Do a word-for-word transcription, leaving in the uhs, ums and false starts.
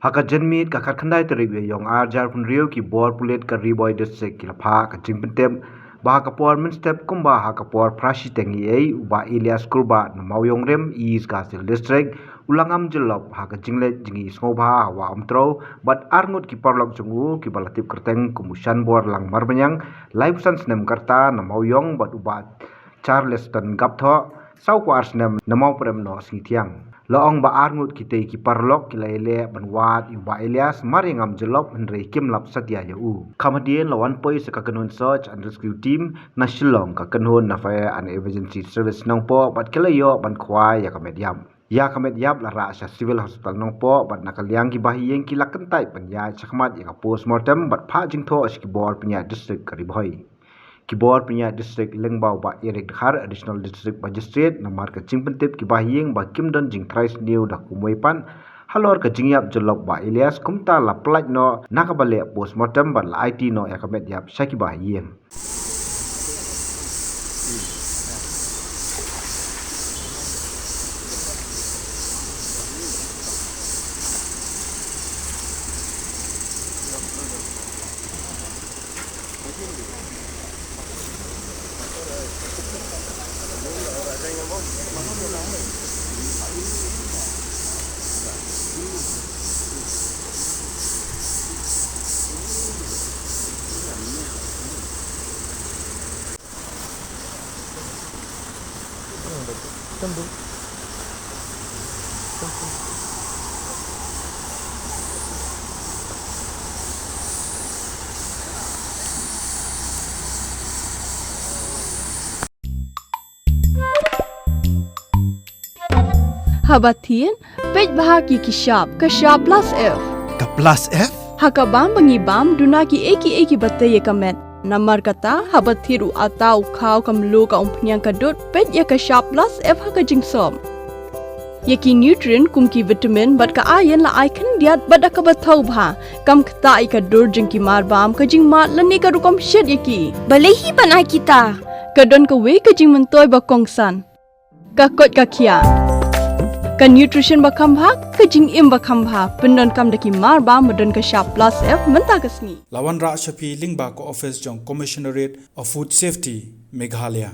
Ha ka janmiet ka khatkhyndai tarik Ïaïong arhajar phew hynriew, ki bor pulit ka Ri Bhoi District ki la phah ka jingpyntip ba ha ka por mynstep kumba ha ka por phra shiteng eiei, u Bah Elias Kurbah na Mawïong Rim, East Khasi Hills District, u la ngam jyllop ha ka jingleit jingïasngewbha ha Wah Umtrew bad arngut ki paralok jong u kiba la tip kyrteng kum u Shanborlang Marbaniang, laiphew san snem ka rta, na Mawïong, bad u Bah Charleston Gapthoh, sawphew ar snem, na Mawprem Noh Sngithiang. La ong ba arngut kitei ki paralok ki la ïaleh ban wad ïa u Bah Elias mar ïa ngam jyllop, hynrei kim lap satia ïa u. Kham hadien la wan poi sa ka kynhun Search and Rescue Team na Shillong, ka kynhun na Fire and Emergency Service Nongpoh, bad ki la ïoh ban khwai ïa ka met ïap. Ïa ka met ïap la rah sha Civil Hospital Nongpoh, bad na ka liang ki bahaïing ki la kyntait ban ïaid shakhmat ïa ka post mortem bad phah jingthoh sha ki bor pynïaid district ka Ri Bhoi. Ki bor pynïaid district lyngba u Bah Eric Dkhar, Additional District Magistrate, namar ka jingpyntip ki bahaïing ba kim don jingtrai sniew da kumwei pat halor ka jingïap jyllop Bah Elias, kumta la pyllait noh na kaba leh post mortem bad la aiti noh ïa ka met ïap sha ki bahaïing. Haba thied, peit bha ïa ki shap, ka shap plus F. Ka plus F? Ha ka bam ba ngi bam, duna kiei kiei kiba tei ïa ka met. Namar kata, haba thied u atta, u khaw, ka mluh, ka umphniang, ka dud, peit ïa ka shap plus F ha ka jingsop. Ïa ki nutrient kum ki vitamin bad ka iron la ai khyndiat bad da kaba thaw bha. Kam ktah ïa ka dur jong ki marbam, ka jingmad lane ka rukom shet ïa ki. Balei hi ban ai kita? Ka don kawei ka jingmyntoi ba kongsan. Ka koit ka khiah. Ka nutrition ba kham bha, ka jingim ba kham bha, pyndonkam da ki marbam ba don ka shap plus F mynta ka sngi. La wanrah sha phi lyngba ka office jong Commissionerate of Food Safety, Meghalaya.